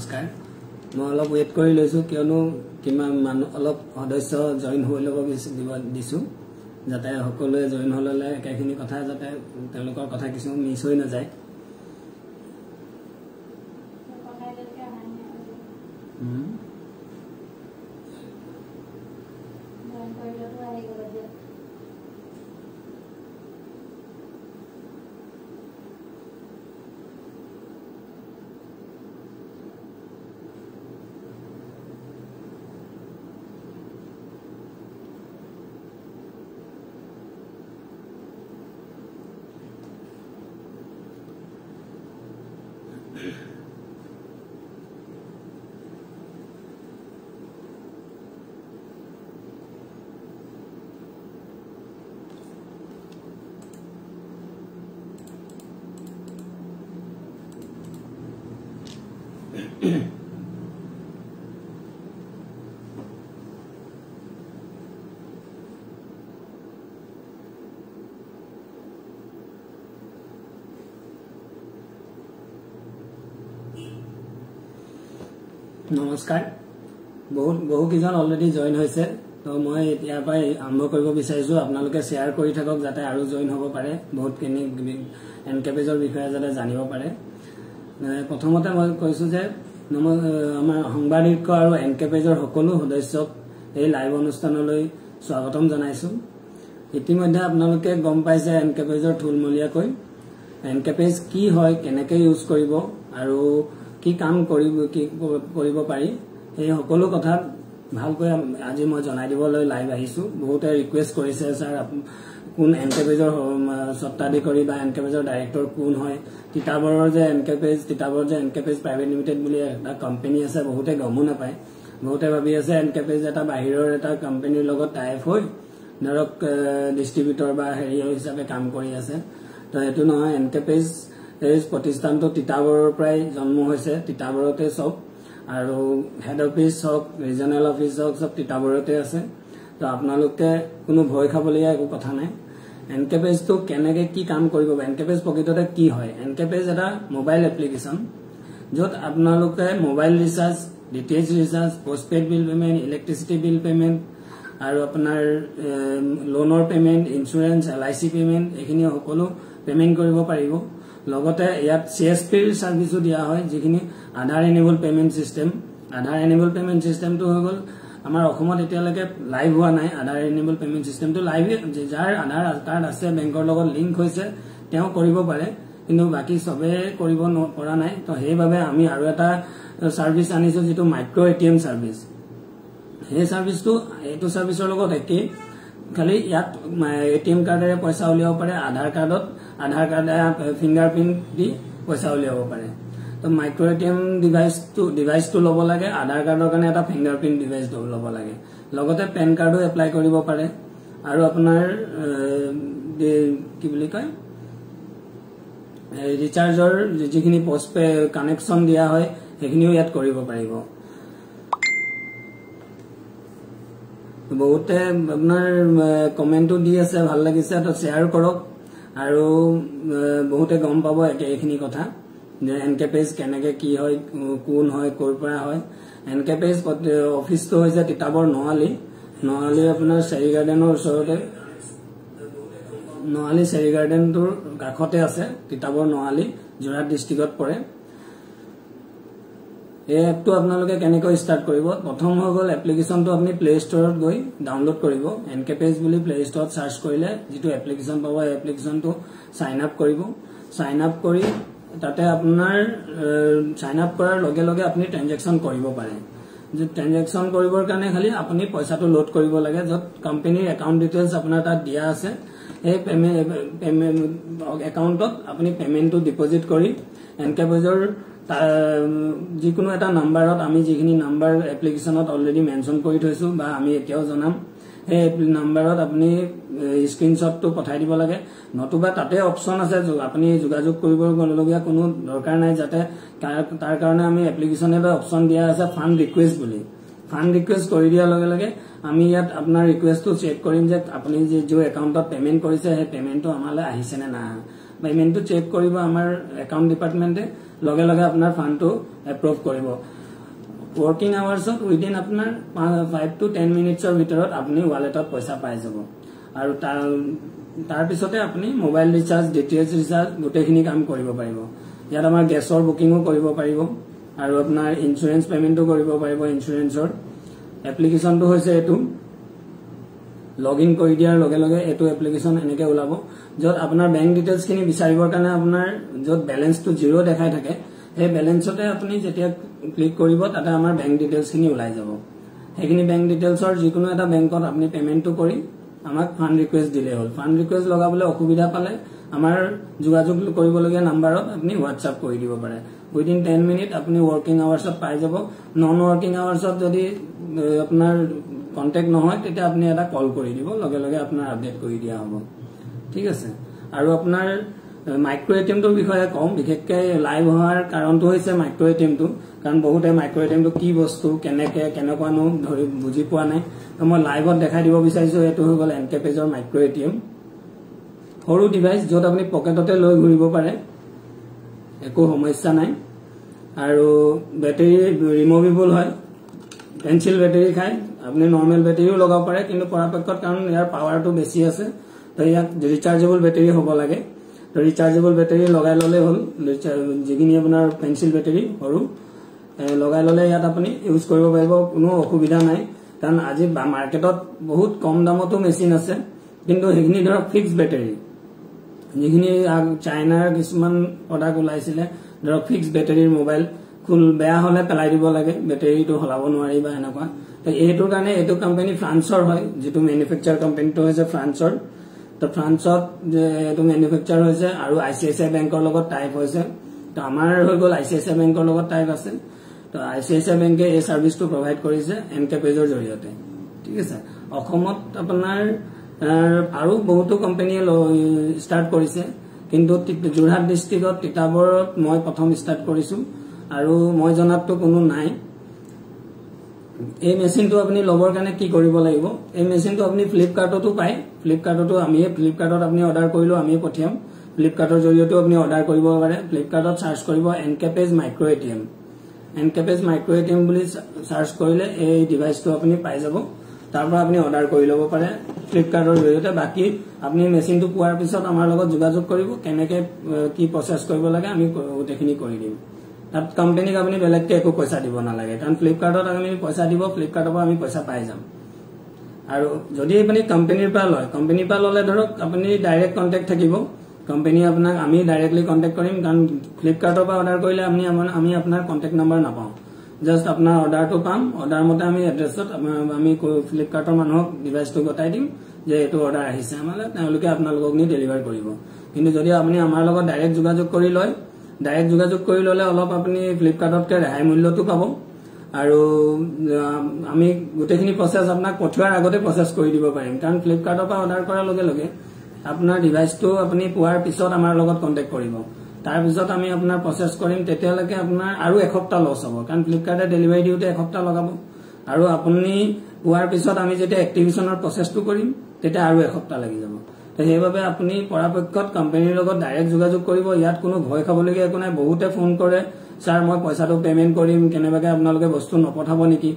নমস্কাৰ। মই অলপ ৱেইট কৰি লৈছোঁ, কিয়নো কিমান মানুহ অলপ সদস্য জইন হৈ ল'ব দিছোঁ, যাতে সকলোৱে জইন হৈ ল'লে একেখিনি কথা যাতে তেওঁলোকৰ কথা কিছু মিছ হৈ নাযায়। নমস্কাৰ। বহুকেইজন অলৰেডি জইন হৈছে, তো মই ইয়াৰ পৰাই আৰম্ভ কৰিব বিচাৰিছোঁ। আপোনালোকে শ্বেয়াৰ কৰি থাকক যাতে আৰু জইন হ'ব পাৰে, বহুতখিনি এনকেপেজৰ বিষয়ে যাতে জানিব পাৰে। প্ৰথমতে মই কৈছোঁ যে আমাৰ সংবাদ আৰু এনকেপেজৰ সকলো সদস্যক এই লাইভ অনুষ্ঠানলৈ স্বাগতম জনাইছোঁ। ইতিমধ্যে আপোনালোকে গম পাইছে এনকেপেজৰ থুলমূলীয়াকৈ এনকেপেজ কি হয়, কেনেকৈ ইউজ কৰিব আৰু কি কাম কৰিব, কি কৰিব পাৰি, সেই সকলো কথা ভালকৈ আজি মই জনাই দিবলৈ লাইভ আহিছোঁ। বহুতে ৰিকুৱেষ্ট কৰিছে, ছাৰ কোন এনকেপেজৰ স্বত্বাধিকাৰী বা এনকেপেজৰ ডাইৰেক্টৰ কোন হয়, তিতাবৰৰ যে এনকেপেজ, তিতাবৰৰ যে এনকেপেজ প্ৰাইভেট লিমিটেড বুলি এটা কোম্পানী আছে, বহুতে গমো নাপায়। বহুতে ভাবি আছে এনকেপেজ এটা বাহিৰৰ এটা কোম্পানীৰ লগত টাইপ হৈ ধৰক ডিষ্ট্ৰিবিউটৰ বা হেৰি হিচাপে কাম কৰি আছে। তো সেইটো নহয়, এনকেপেজ এই প্ৰতিষ্ঠানটো তিতাবৰৰ পৰাই জন্ম হৈছে, তিতাবৰতে চব, আৰু হেড অফিচ হওক, ৰিজনেল অফিচ হওক, চব তিতাবৰতে আছে। তো আপোনালোকে কোনো ভয় খাবলগীয়া একো কথা নাই। এনকেপেজটো কেনেকৈ কি কাম কৰিব, এনকেপেজ প্ৰকৃততে কি হয়? এনকেপেজ এটা মোবাইল এপ্লিকেশ্যন য'ত আপোনালোকে mobile recharge, DTH recharge, postpaid bill payment, electricity bill payment আৰু আপোনাৰ লোনৰ পে'মেণ্ট, ইঞ্চুৰেঞ্চ, LIC payment, এইখিনি সকলো পে'মেণ্ট কৰিব পাৰিব। লগতে ইয়াত CSPৰ ছাৰ্ভিচো দিয়া হয়, যিখিনি Aadhaar enable payment system. Aadhaar enable payment চিষ্টেমটো হৈ গ'ল, আমাৰ অসমত এতিয়ালৈকে লাইভ হোৱা নাই। আধাৰ এনেবল পে'মেণ্ট চিষ্টেমটো লাইভ, যাৰ আধাৰ কাৰ্ড আছে, বেংকৰ লগত লিংক হৈছে, তেওঁ কৰিব পাৰে, কিন্তু বাকী চবেই কৰিব পৰা নাই। তো সেইবাবে আমি আৰু এটা ছাৰ্ভিচ আনিছোঁ, যিটো মাইক্ৰ' ATM service. সেই ছাৰ্ভিচটো এইটো ছাৰ্ভিচৰ লগত একেই, খালি ইয়াত ATM কাৰ্ডেৰে পইচা উলিয়াব পাৰে, আধাৰ কাৰ্ডত আধাৰ কাৰ্ডে ফিংগাৰ প্ৰিণ্ট দি পইচা উলিয়াব পাৰে। তো মাইক্ৰ' ATM ডিভাইচটো ল'ব লাগে, আধাৰ কাৰ্ডৰ কাৰণে এটা ফিংগাৰ প্ৰিণ্ট ডিভাইচ ল'ব লাগে, লগতে পেন কাৰ্ডো এপ্লাই কৰিব পাৰে আৰু আপোনাৰ কি বুলি কয় ৰিচাৰ্জৰ যিখিনি পষ্টপে কানেকশ্যন দিয়া হয় সেইখিনিও ইয়াত কৰিব পাৰিব। বহুতে আপোনাৰ কমেণ্টো দি আছে, ভাল লাগিছে, তো শ্বেয়াৰ কৰক আৰু বহুতে গম পাব এইখিনি কথা যে এনকেপেজ কেনেকৈ কি হয়, কোন হয়, ক'ৰ পৰা হয়। এনকেপেজ অফিচটো হৈছে তিতাবৰ নোৱালি, নোৱালি আপোনাৰ চেৰি গাৰ্ডেনৰ ওচৰতে, নোৱালি চেৰি গাৰ্ডেনটোৰ কাষতে আছে, তিতাবৰ নোৱালি, যোৰহাট ডিষ্ট্ৰিক্টত পৰে। এই এপটো আপোনালোকে কেনেকৈ ষ্টাৰ্ট কৰিব? প্ৰথম হৈ গ'ল এপ্লিকেশ্যনটো আপুনি প্লে ষ্ট'ৰত গৈ ডাউনলোড কৰিব। এনকেপেজ বুলি প্লে ষ্ট'ৰত চাৰ্চ কৰিলে যিটো এপ্লিকেশ্যন পাব, এই এপ্লিকেশ্যনটো চাইন আপ কৰিব। চাইন আপ কৰি তাতে আপোনাৰ চাইন আপ কৰাৰ লগে লগে আপুনি ট্ৰেঞ্জেকশ্যন কৰিব পাৰে। ট্ৰেঞ্জেকশ্যন কৰিবৰ কাৰণে খালি আপুনি পইচাটো লোড কৰিব লাগে, য'ত কোম্পানীৰ একাউণ্ট ডিটেইলছ আপোনাৰ তাত দিয়া আছে, সেই পে'মেণ্ট একাউণ্টত আপুনি পে'মেণ্টটো ডিপ'জিট কৰি এনকেপেজৰ যিকোনো এটা নাম্বাৰত, আমি যিখিনি নাম্বাৰ এপ্লিকেশ্যনত অলৰেডি মেনশ্যন কৰি থৈছোঁ বা আমি এতিয়াও জনাম, সেই নাম্বাৰত আপুনি স্ক্ৰীনশ্বটটো পঠাই দিব লাগে। নতুবা তাতে অপশ্যন আছে, আপুনি যোগাযোগ কৰিবলগীয়া কোনো দৰকাৰ নাই, যাতে তাৰ কাৰণে আমি এপ্লিকেশ্যনত অপশ্যন দিয়া আছে ফাণ্ড ৰিকুৱেষ্ট বুলি। ফাণ্ড ৰিকুৱেষ্ট কৰি দিয়াৰ লগে লগে আমি ইয়াত আপোনাৰ ৰিকুৱেষ্টটো চেক কৰিম যে আপুনি যি একাউণ্টত পে'মেণ্ট কৰিছে সেই পে'মেণ্টটো আমালৈ আহিছে নে নাই। পে'মেণ্টটো চেক কৰিব আমাৰ একাউণ্ট ডিপাৰ্টমেণ্টে, লগে লগে আপোনাৰ ফাণ্ডটো এপ্ৰুভ কৰিব। ৱৰ্কিং আৱাৰ্ছত উইদিন আপোনাৰ 5 to 10 মিনিটছৰ ভিতৰত আপুনি ৱালেটত পইচা পাই যাব। আৰু তাৰপিছতে আপুনি mobile recharge, DTH recharge গোটেইখিনি কাম কৰিব পাৰিব। ইয়াত আমাৰ গেছৰ বুকিঙো কৰিব পাৰিব আৰু আপোনাৰ ইঞ্চুৰেঞ্চ পে'মেণ্টো কৰিব পাৰিব। ইঞ্চুৰেঞ্চৰ এপ্লিকেশ্যনটো হৈছে এইটো, লগ ইন কৰি দিয়াৰ লগে লগে এইটো এপ্লিকেশ্যন এনেকৈ ওলাব, য'ত আপোনাৰ বেংক ডিটেইলছখিনি বিচাৰিবৰ কাৰণে আপোনাৰ য'ত বেলেঞ্চটো জিৰ' দেখাই থাকে, সেই বেলেঞ্চতে আপুনি যেতিয়া ক্লিক কৰিব তাতে আমাৰ বেংক ডিটেইলছখিনি ওলাই যাব। সেইখিনি বেংক ডিটেইলছৰ যিকোনো এটা বেংকত আপুনি পে'মেণ্টটো কৰি আমাক ফাণ্ড ৰিকুৱেষ্ট দিলেই হ'ল। ফাণ্ড ৰিকুৱেষ্ট লগাবলৈ অসুবিধা পালে আমাৰ যোগাযোগ কৰিবলগীয়া নাম্বাৰত আপুনি হোৱাটছআপ কৰি দিব পাৰে। উইদিন 10 মিনিট আপুনি ৱৰ্কিং আৱাৰ্ছত পাই যাব। নন ৱৰ্কিং আৱাৰ্ছত যদি আপোনাৰ কণ্টেক্ট নহয়, তেতিয়া আপুনি এটা কল কৰি দিব, লগে লগে আপোনাৰ আপডেট কৰি দিয়া হ'ব। ঠিক আছে। আৰু আপোনাৰ মাইক্ৰ' এটিএমটোৰ বিষয়ে কওঁ, বিশেষকৈ লাইভ হোৱাৰ কাৰণটো হৈছে মাইক্ৰ' এটিএমটো, কাৰণ বহুতে মাইক্ৰ' এটিএমটো কি বস্তু, কেনেকে কেনেকুৱানো ধৰি বুজি পোৱা নাই। তো মই লাইভত দেখাই দিব বিচাৰিছোঁ। এইটো হৈ গ'ল এন কে পেজৰ মাইক্ৰ' এটিএম, সৰু ডিভাইচ য'ত আপুনি পকেটতে লৈ ঘূৰিব পাৰে, একো সমস্যা নাই। আৰু বেটেৰী ৰিমুভেবল হয়, পেঞ্চিল বেটেৰী খায়, আপুনি নৰ্মেল বেটেৰীও লগাব পাৰে, কিন্তু পৰাপক্ষত কাৰণ ইয়াৰ পাৱাৰটো বেছি আছে, তো ইয়াত ৰিচাৰ্জেবল বেটেৰী হ'ব লাগে। তো ৰিচাৰ্জেবল বেটেৰী লগাই ল'লে হ'ল, যিখিনি আপোনাৰ পেঞ্চিল বেটেৰী সৰু লগাই ল'লে ইয়াত আপুনি ইউজ কৰিব পাৰিব, কোনো অসুবিধা নাই। কাৰণ আজি মাৰ্কেটত বহুত কম দামতো মেচিন আছে, কিন্তু সেইখিনি ধৰক ফিক্স বেটেৰী, যিখিনি চাইনাৰ কিছুমান প্ৰডাক্ট ওলাইছিলে, ধৰক ফিক্স বেটেৰীৰ মোবাইল খুল বেয়া হ'লে পেলাই দিব লাগে, বেটেৰীটো সলাব নোৱাৰি বা এনেকুৱা। এইটোৰ কাৰণে এইটো কোম্পানী ফ্ৰান্সৰ হয়, যিটো মেনুফেকচাৰ কোম্পানীটো হৈছে ফ্ৰান্সৰ। তো ফ্ৰান্সত যে এইটো মেনুফেকচাৰ হৈছে আৰু ICICI বেংকৰ লগত টাইপ হৈছে। তো আমাৰ হৈ গ'ল ICICI বেংকৰ লগত টাইপ আছে। তো ICICI বেংকে এই ছাৰ্ভিচটো প্ৰভাইড কৰিছে এন কে পেজৰ জৰিয়তে। ঠিক আছে। অসমত আপোনাৰ আৰু বহুতো কোম্পানীয়ে ষ্টাৰ্ট কৰিছে, কিন্তু যোৰহাট ডিষ্ট্ৰিক্টত তিতাবৰত মই প্ৰথম ষ্টাৰ্ট কৰিছোঁ আৰু মই জনাততো কোনো নাই। এই মেচিনটো আপুনি ল'বৰ কাৰণে কি কৰিব লাগিব, এই মেচিনটো আপুনি ফ্লিপকাৰ্টতো পায়, ফ্লিপকাৰ্টতো আমিয়ে ফ্লিপকাৰ্টত আপুনি অৰ্ডাৰ কৰিলেও আমিয়ে পঠিয়াম। ফ্লিপকাৰ্টৰ জৰিয়তেও আপুনি অৰ্ডাৰ কৰিব পাৰে। ফ্লিপকাৰ্টত চাৰ্চ কৰিব N K page micro ATM, N K page micro ATM বুলি চাৰ্চ কৰিলে এই ডিভাইচটো আপুনি পাই যাব। তাৰ পৰা আপুনি অৰ্ডাৰ কৰি ল'ব পাৰে ফ্লিপকাৰ্টৰ জৰিয়তে। বাকী আপুনি মেচিনটো পোৱাৰ পিছত আমাৰ লগত যোগাযোগ কৰিব, কেনেকে কি প্ৰচেছ কৰিব লাগে আমি গোটেইখিনি কৰি দিম। তাত কোম্পানীক আপুনি বেলেগকে একো পইচা দিব নালাগে, কাৰণ ফ্লিপকাৰ্টত আমি পইচা দিব, ফ্লিপকাৰ্টৰ পৰা আমি পইচা পাই যাম। আৰু যদি আপুনি কোম্পানীৰ পৰা লয়, কোম্পানীৰ পৰা ল'লে ধৰক আপুনি ডাইৰেক্ট কণ্টেক্ট থাকিব, কোম্পানী আপোনাক আমি ডাইৰেক্টলি কণ্টেক্ট কৰিম। কাৰণ ফ্লিপকাৰ্টৰ পৰা অৰ্ডাৰ কৰিলে আমি আপোনাৰ কণ্টেক্ট নাম্বাৰ নাপাওঁ, জাষ্ট আপোনাৰ অৰ্ডাৰটো পাম, অৰ্ডাৰ মতে আমি এড্ৰেছত আমি ফ্লিপকাৰ্টৰ মানুহক ডিভাইচটো গতাই দিম যে এইটো অৰ্ডাৰ আহিছে আমালৈ, তেওঁলোকে আপোনালোকক নি ডেলিভাৰ কৰিব। কিন্তু যদি আপুনি আমাৰ লগত ডাইৰেক্ট যোগাযোগ কৰি লয়, ডাইৰেক্ট যোগাযোগ কৰি ল'লে অলপ আপুনি ফ্লিপকাৰ্টতকৈ ৰেহাই মূল্যটো পাব আৰু আমি গোটেইখিনি প্ৰচেছ আপোনাক পঠোৱাৰ আগতে প্ৰচেছ কৰি দিব পাৰিম। কাৰণ ফ্লিপকাৰ্টৰ পৰা অৰ্ডাৰ কৰাৰ লগে লগে আপোনাৰ ডিভাইচটো আপুনি পোৱাৰ পিছত আমাৰ লগত কণ্টেক্ট কৰিব, তাৰপিছত আমি আপোনাৰ প্ৰচেছ কৰিম, তেতিয়ালৈকে আপোনাৰ আৰু এসপ্তাহ লছ হ'ব, কাৰণ ফ্লিপকাৰ্টে ডেলিভাৰী দিওঁতে এসপ্তাহ লগাব। আৰু আপুনি পোৱাৰ পিছত আমি যেতিয়া এক্টিভেশ্যনৰ প্ৰচেছটো কৰিম তেতিয়া আৰু এসপ্তাহ লাগি যাব। তো সেইবাবে আপুনি পৰাপক্ষত কোম্পানীৰ লগত ডাইৰেক্ট যোগাযোগ কৰিব, ইয়াত কোনো ভয় খাবলগীয়া একো নাই। বহুতে ফোন কৰে, ছাৰ মই পইচাটো পে'মেণ্ট কৰিম, কেনেবাকৈ আপোনালোকে বস্তু নপঠাব নেকি?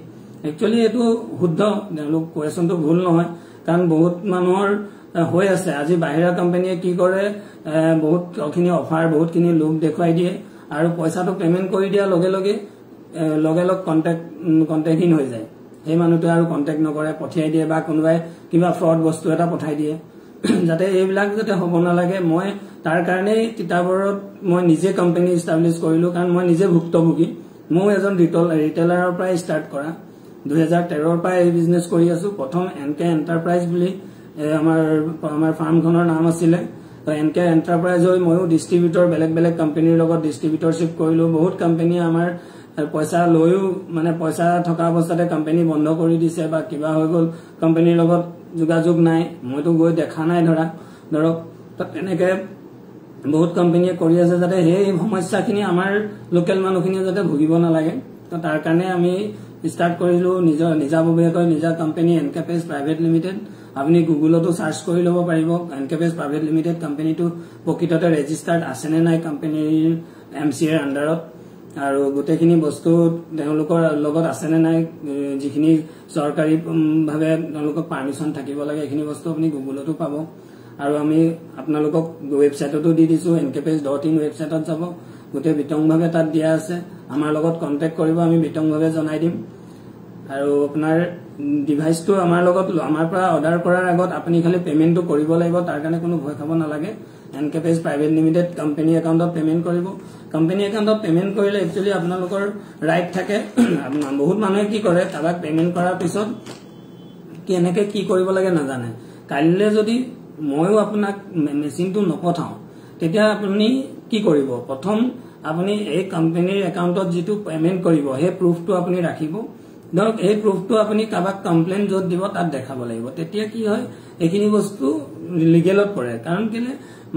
একচুৱেলি এইটো শুদ্ধ, তেওঁলোক কুৱেশ্যনটো ভুল নহয়, কাৰণ বহুত মানুহৰ হৈ আছে। আজি বাহিৰা কোম্পানীয়ে কি কৰে, বহুতখিনি অফাৰ, বহুতখিনি লোভ দেখুৱাই দিয়ে আৰু পইচাটো পে'মেণ্ট কৰি দিয়াৰ লগে লগে লগে লগ কণ্টেক্টহীন হৈ যায়, সেই মানুহটোৱে আৰু কণ্টেক্ট নকৰে, পঠিয়াই দিয়ে বা কোনোবাই কিবা ফ্ৰড বস্তু এটা পঠাই দিয়ে। যাতে এইবিলাক যাতে হ'ব নালাগে, মই তাৰ কাৰণেই তিতাবৰত মই নিজে কোম্পানী ইষ্টাব্লিছ কৰিলোঁ, কাৰণ মই নিজে ভুক্তভোগী। ময়ো এজন ৰিটেইলাৰৰ পৰাই ষ্টাৰ্ট কৰা, 2013ৰ পৰাই এই বিজনেছ কৰি আছোঁ। প্ৰথম এন কে এণ্টাৰপ্ৰাইজ বুলি আমাৰ ফাৰ্মখনৰ নাম আছিলে। তো এন কে এণ্টাৰপ্ৰাইজ হৈ ময়ো ডিষ্ট্ৰিবিউটৰ, বেলেগ বেলেগ কোম্পানীৰ লগত ডিষ্ট্ৰিবিউটৰশ্বিপ কৰিলোঁ। বহুত কোম্পানীয়ে আমাৰ পইচা লৈও মানে পইচা থকা অৱস্থাতে কোম্পানী বন্ধ কৰি দিছে বা কিবা হৈ গ'ল, কোম্পানীৰ লগত যোগাযোগ নাই, মইতো গৈ দেখা নাই ধৰক। তেনেকে বহুত কোম্পানীয়ে কৰি আছে, যাতে সেই সমস্যাখিনি আমাৰ লোকেল মানুহখিনিয়ে যাতে ভুগিব নালাগে। তো তাৰ কাৰণে আমি ষ্টাৰ্ট কৰিলোঁ নিজৰ নিজাববীয়াকৈ নিজা company N K page private limited. আপুনি গুগলতো চাৰ্চ কৰি ল'ব পাৰিব এনকেপেজ প্ৰাইভেট লিমিটেড কোম্পানীটো প্ৰকৃততে ৰেজিষ্টাৰ্ড আছেনে নাই কোম্পানীৰ এম চি এৰ আণ্ডাৰত, আৰু গোটেইখিনি বস্তু তেওঁলোকৰ লগত আছেনে নাই, যিখিনি চৰকাৰীভাৱে তেওঁলোকক পাৰ্মিশ্যন থাকিব লাগে, এইখিনি বস্তু আপুনি গুগলতো পাব। আৰু আমি আপোনালোকক ৱেবছাইটতো দি দিছোঁ, encapays.in ৱেবছাইটত যাব, গোটেই বিতংভাৱে তাত দিয়া আছে। আমাৰ লগত কণ্টেক্ট কৰিব, আমি বিতংভাৱে জনাই দিম। আৰু আপোনাৰ ডিভাইচটো আমাৰ লগত আমাৰ পৰা অৰ্ডাৰ কৰাৰ আগত আপুনি খালি পে'মেণ্টটো কৰিব লাগিব, তাৰ কাৰণে কোনো ভয় খাব নালাগে। এনকেপেজ প্ৰাইভেট লিমিটেড কোম্পানী একাউণ্টত পে'মেণ্ট কৰিব। কোম্পানী একাউণ্টত পে'মেণ্ট কৰিলে একচুৱেলি আপোনালোকৰ ৰাইট থাকে। বহুত মানুহে কি কৰে, কাৰোবাক পে'মেণ্ট কৰাৰ পিছত কেনেকে কি কৰিব লাগে নাজানে। কাইলৈ যদি ময়ো আপোনাক মেচিনটো নপঠাওঁ, তেতিয়া আপুনি কি কৰিব? প্ৰথম আপুনি এই কোম্পানীৰ একাউণ্টত যিটো পে'মেণ্ট কৰিব সেই প্ৰুফটো আপুনি ৰাখিব। ধৰক এই প্ৰুফটো আপুনি কাৰোবাক কমপ্লেইন য'ত দিব তাত দেখাব লাগিব। তেতিয়া কি হয়, এইখিনি বস্তু লিগেলত পৰে। কাৰণ কেলে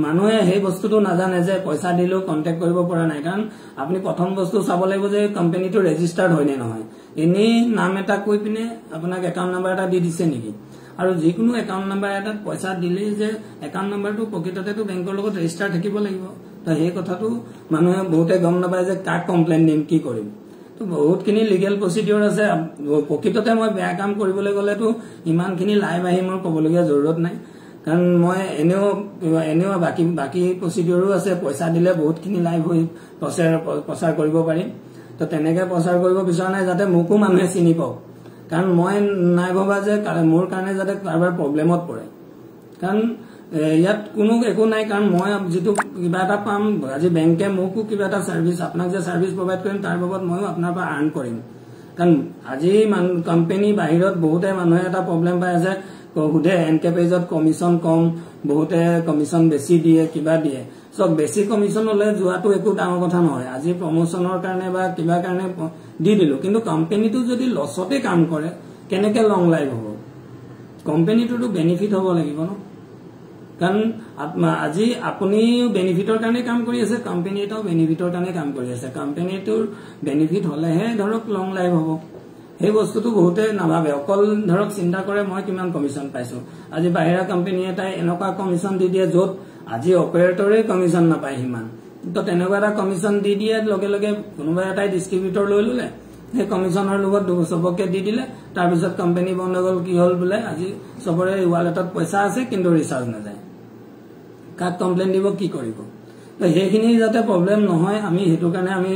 মানুহে সেই বস্তুটো নাজানে যে পইচা দিলেও কণ্টেক্ট কৰিব পৰা নাই। কাৰণ আপুনি প্ৰথম বস্তু চাব লাগিব যে কোম্পানীটো ৰেজিষ্টাৰ্ড হয় নে নহয়। এনেই নাম এটা কৈ পিনে আপোনাক একাউণ্ট নাম্বাৰ এটা দি দিছে নেকি? আৰু যিকোনো একাউণ্ট নাম্বাৰ এটাত পইচা দিলেই যে একাউণ্ট নাম্বাৰটো প্ৰকৃততেতো বেংকৰ লগত ৰেজিষ্টাৰ থাকিব লাগিব। তো সেই কথাটো মানুহে বহুতে গম নাপায় যে কাক কমপ্লেইন দিম, কি কৰিম। তো বহুতখিনি লিগেল প্ৰচিডিঅৰ আছে। প্ৰকৃততে মই বেয়া কাম কৰিবলৈ গ'লেতো ইমানখিনি লাইভ আহি মোৰ ক'বলগীয়া জৰুৰত নাই, কাৰণ মই এনেও বাকী প্ৰচিডিঅৰো আছে। পইচা দিলে বহুতখিনি লাইভ হৈ প্ৰচাৰ কৰিব পাৰিম। তো তেনেকে প্ৰচাৰ কৰিব বিচৰা নাই, যাতে মোকো মানুহে চিনি পাওক। কাৰণ মই নাই ভবা যে মোৰ কাৰণে যাতে কাৰোবাৰ প্ৰব্লেমত পৰে। কাৰণ ইয়াত কোনো একো নাই। কাৰণ মই যিটো কিবা এটা পাম, আজি বেংকে মোকো কিবা এটা ছাৰ্ভিচ, আপোনাক যে ছাৰ্ভিচ প্ৰভাইড কৰিম তাৰ বাবদ ময়ো আপোনাৰ পৰা আৰ্ণ কৰিম। কাৰণ আজি কোম্পানী বাহিৰত বহুতে মানুহে এটা প্ৰব্লেম পাই আছে, সোধে এনকেপেজত কমিশ্যন কম, বহুতে কমিশ্যন বেছি দিয়ে, কিবা দিয়ে। চব বেছি কমিশ্যন হ'লে যোৱাটো একো ডাঙৰ কথা নহয়। আজি প্ৰমোশ্যনৰ কাৰণে বা কিবা কাৰণে দি দিলো, কিন্তু কোম্পানীটো যদি লছতে কাম কৰে কেনেকে লং লাইফ হ'ব? কোম্পানীটোতো বেনিফিট হ'ব লাগিব ন। কাৰণ আজি আপুনি বেনিফিটৰ কাৰণে কাম কৰি আছে, কোম্পানী এটাও বেনিফিটৰ কাৰণে কাম কৰি আছে। কোম্পানীটোৰ বেনিফিট হ'লেহে ধৰক লং লাইফ হ'ব। সেই বস্তুটো বহুতে নাভাবে, অকল ধৰক চিন্তা কৰে মই কিমান কমিশ্যন পাইছো। আজি বাহিৰা কোম্পানী এটাই এনেকুৱা কমিশ্যন দি দিয়ে য'ত আজি অপাৰেটৰে কমিশ্যন নাপায় সিমান। তো তেনেকুৱা এটা কমিশ্যন দি দিয়ে, লগে লগে কোনোবা এটাই ডিষ্ট্ৰিবিউটৰ লৈ ল'লে, সেই কমিশ্যনৰ লগত চবকে দি দিলে, তাৰপিছত কোম্পানী বন্ধ গ'ল। কি হ'ল বোলে আজি চবৰে ৱালেটত পইচা আছে কিন্তু ৰিচাৰ্জ নাযায়। কাক কমপ্লেইন দিব, কি কৰিব? তো সেইখিনি যাতে প্ৰব্লেম নহয় আমি সেইটো কাৰণে আমি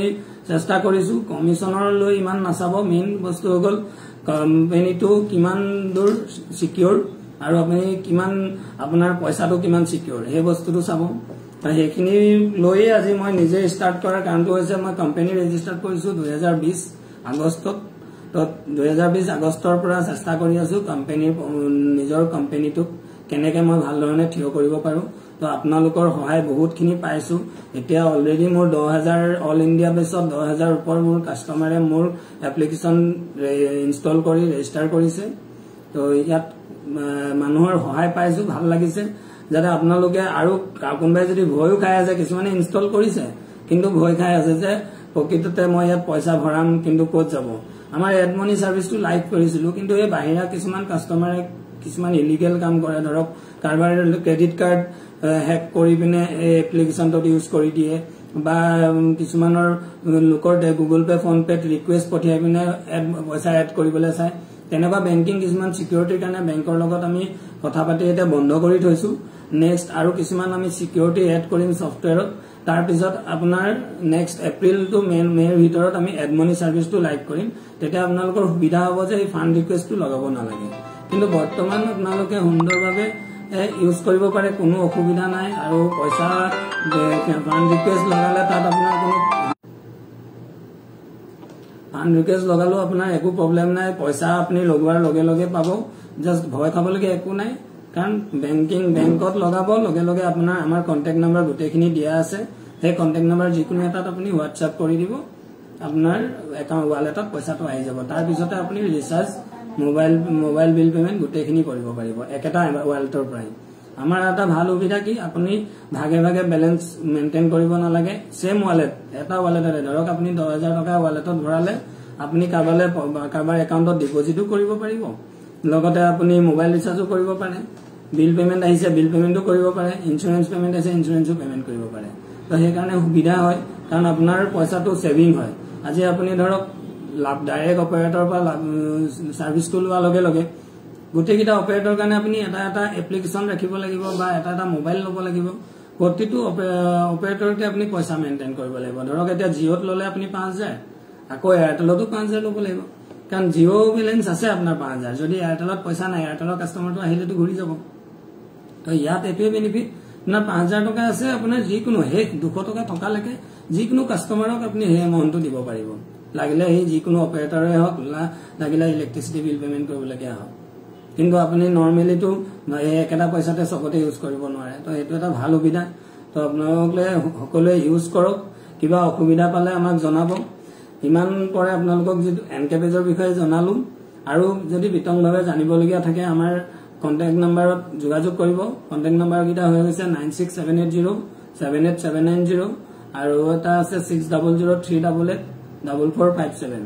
চেষ্টা কৰিছো। কমিশ্যনৰ লৈ ইমান নাচাব, মেইন বস্তু হৈ গ'ল কোম্পানীটো কিমান দূৰ চিকিউৰ আৰু আপুনি কিমান আপোনাৰ পইচাটো কিমান চিকিউৰ, সেই বস্তুটো চাব। সেইখিনি লৈয়ে আজি মই নিজে ষ্টাৰ্ট কৰাৰ কাৰণটো হৈছে মই কোম্পানী ৰেজিষ্টাৰ কৰিছো 2020 আগষ্টত। তো 2020 আগষ্টৰ পৰা চেষ্টা কৰি আছো কোম্পানীৰ নিজৰ কোম্পানীটোক কেনেকে মই ভাল ধৰণে থিয় কৰিব পাৰো। তো আপোনালোকৰ সহায় বহুতখিনি পাইছো। এতিয়া অলৰেডি মোৰ 10,000 অল ইণ্ডিয়া বেছত 10,000 ওপৰ মোৰ কাষ্টমাৰে মোৰ এপ্লিকেশ্যন ইনষ্টল কৰি ৰেজিষ্টাৰ কৰিছে। তো ইয়াত মানুহৰ সহায় পাইছো, ভাল লাগিছে। যাতে আপোনালোকে আৰু কোনোবাই যদি ভয়ো খাই আছে, কিছুমানে ইনষ্টল কৰিছে কিন্তু ভয় খাই আছে যে প্ৰকৃততে মই ইয়াত পইচা ভৰাম কিন্তু ক'ত যাব। আমাৰ এড মানি চাৰ্ভিচটো লাইভ কৰিছিলো, কিন্তু এই বাহিৰা কিছুমান কাষ্টমাৰে কিছুমান ইলিগেল কাম কৰে। ধৰক কাৰোবাৰ ক্ৰেডিট কাৰ্ড হেক কৰি পিনে এই এপ্লিকেশ্যনটোত ইউজ কৰি দিয়ে, বা কিছুমানৰ লোকৰ গুগল পে' ফোন পে'ত ৰিকুৱেষ্ট পঠিয়াই পিনে পইচা এড কৰিবলৈ চায়। তেনেকুৱা বেংকিং কিছুমান চিকিউৰিটিৰ কাৰণে বেংকৰ লগত আমি কথা পাতি এতিয়া বন্ধ কৰি থৈছো। নেক্সট আৰু কিছুমান আমি চিকিউৰিটি এড কৰিম ছফ্টৱেৰত। তাৰপিছত আপোনাৰ নেক্সট এপ্ৰিল টু মে'ৰ ভিতৰত আমি এড মানি চাৰ্ভিচটো লাইভ কৰিম। তেতিয়া আপোনালোকৰ সুবিধা হ'ব যে এই ফাণ্ড ৰিকুৱেষ্টটো লগাব নালাগে। কিন্তু বৰ্তমান আপোনালোকে সুন্দৰভাৱে ইউজ কৰিব পাৰে, কোনো অসুবিধা নাই। আৰু পইচা ফাণ্ড ৰিকুৱেষ্ট লগালে তাত আপোনাৰ কোনো ফাণ্ড ৰিকুৱেষ্ট লগালেও আপোনাৰ একো প্ৰব্লেম নাই। পইচা আপুনি লগোৱাৰ লগে লগে পাব, জাষ্ট ভয় খাবলগীয়া একো নাই। কাৰণ বেংকত লগাব লগে লগে আপোনাৰ আমাৰ কণ্টেক্ট নাম্বাৰ গোটেইখিনি দিয়া আছে। সেই কণ্টেক্ট নাম্বাৰ যিকোনো এটাত আপুনি হোৱাটছএপ কৰি দিব, আপোনাৰ একাউণ্ট ৱালেটত পইচাটো আহি যাব। তাৰপিছতে আপুনি ৰিচাৰ্জ, মোবাইল বিল পে'মেণ্ট গোটেইখিনি কৰিব পাৰিব একেটা ৱালেটৰ পৰাই। আমাৰ এটা ভাল সুবিধা কি, আপুনি ভাগে ভাগে বেলেঞ্চ মেইনটেইন কৰিব নালাগে। ছেম ৱালেট, এটা ৱালেটতে ধৰক আপুনি 10,000 টকা ৱালেটত ভৰালে আপুনি কাৰোবাৰ একাউণ্টত ডিপজিটো কৰিব পাৰিব, লগতে আপুনি মোবাইল ৰিচাৰ্জো কৰিব পাৰে, বিল পে'মেণ্ট আহিছে বিল পে'মেণ্টো কৰিব পাৰে, ইঞ্চুৰেঞ্চ পে'মেণ্ট আহিছে ইঞ্চুৰেঞ্চো পে'মেণ্ট কৰিব পাৰে। তো সেইকাৰণে সুবিধা হয়, কাৰণ আপোনাৰ পইচাটো ছেভিং হয়। আজি আপুনি ধৰক লাভ ডাইৰেক্ট অপাৰেটৰ পৰা ছাৰ্ভিচটো লোৱাৰ লগে লগে গোটেইকেইটা অপাৰেটৰ কাৰণে আপুনি এটা এটা এপ্লিকেশ্যন ৰাখিব লাগিব বা এটা এটা মোবাইল ল'ব লাগিব। প্ৰতিটো অপাৰেটৰকে আপুনি পইচা মেইনটেইন কৰিব লাগিব। ধৰক এতিয়া জিঅ'ত ল'লে আপুনি 5000, আকৌ এয়াৰটেলতো 5000 ল'ব লাগিব, কাৰণ জিঅ' বেলেঞ্চ আছে আপোনাৰ 5000। যদি এয়াৰটেলত পইচা নাই, এয়াৰটেলৰ কাষ্টমাৰটো আহিলেতো ঘূৰি যাব। তো ইয়াত এইটোৱে বেনিফিট, আপোনাৰ 5000 টকা আছে, আপোনাৰ যিকোনো সেই 200 টকা থকালৈকে যিকোনো কাষ্টমাৰক আপুনি সেই এমাউণ্টটো দিব পাৰিব, লাগিলে সি যিকোনো অপাৰেটৰে হওক, লাগিলে ইলেক্ট্ৰিচিটি বিল পে'মেণ্ট কৰিবলগীয়া হওক। কিন্তু আপুনি নৰ্মেলিটো এই একেটা পইচাতে চবতে ইউজ কৰিব নোৱাৰে। তো সেইটো এটা ভাল সুবিধা। তো আপোনালোকে সকলোৱে ইউজ কৰক, কিবা অসুবিধা পালে আমাক জনাব। ইমান পৰে আপোনালোকক যিটো এনকেপেজৰ বিষয়ে জনালোঁ, আৰু যদি বিতংভাৱে জানিবলগীয়া থাকে আমাৰ কণ্টেক্ট নাম্বাৰত যোগাযোগ কৰিব। কণ্টেক্ট নাম্বাৰকেইটা হৈ গৈছে 96780 78790, আৰু এটা আছে 600388 4457,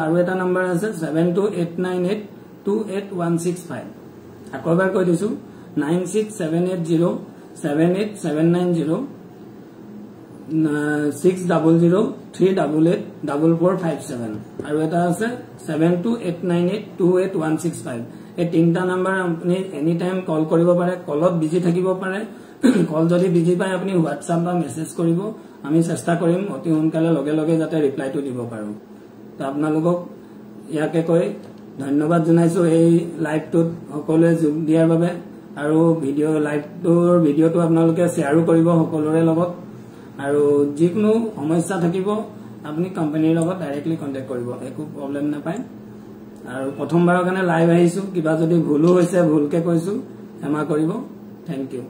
আৰু এটা নাম্বাৰ আছে 72898 28165। আকৌ এবাৰ কৈ দিছোঁ, 96780 78790 600388 4457, আৰু এটা আছে 72898 28165। এই তিনিটা নাম্বাৰ আপুনি এনি টাইম কল কৰিব পাৰে, কলত বিজি থাকিব পাৰে। কল যদি বিজি পায় আপুনি হোৱাটছআপ বা মেছেজ কৰিব, আমি চেষ্টা কৰিম অতি সোনকালে লগে লগে যাতে ৰিপ্লাইটো দিব পাৰোঁ। তো আপোনালোকক ইয়াকে কৈ ধন্যবাদ জনাইছোঁ এই লাইভটোত সকলোৱে যোগ দিয়াৰ বাবে, আৰু ভিডিঅ' লাইভটোৰ ভিডিঅ'টো আপোনালোকে শ্বেয়াৰো কৰিব সকলোৰে লগত। আৰু যিকোনো সমস্যা থাকিব আপুনি কোম্পানীৰ লগত ডাইৰেক্টলি কণ্টেক্ট কৰিব, একো প্ৰব্লেম নাপায়। আৰু প্ৰথমবাৰৰ কাৰণে লাইভ আহিছোঁ, কিবা যদি ভুলো হৈছে ভুলকৈ কৈছোঁ ক্ষমা কৰিব। Thank you.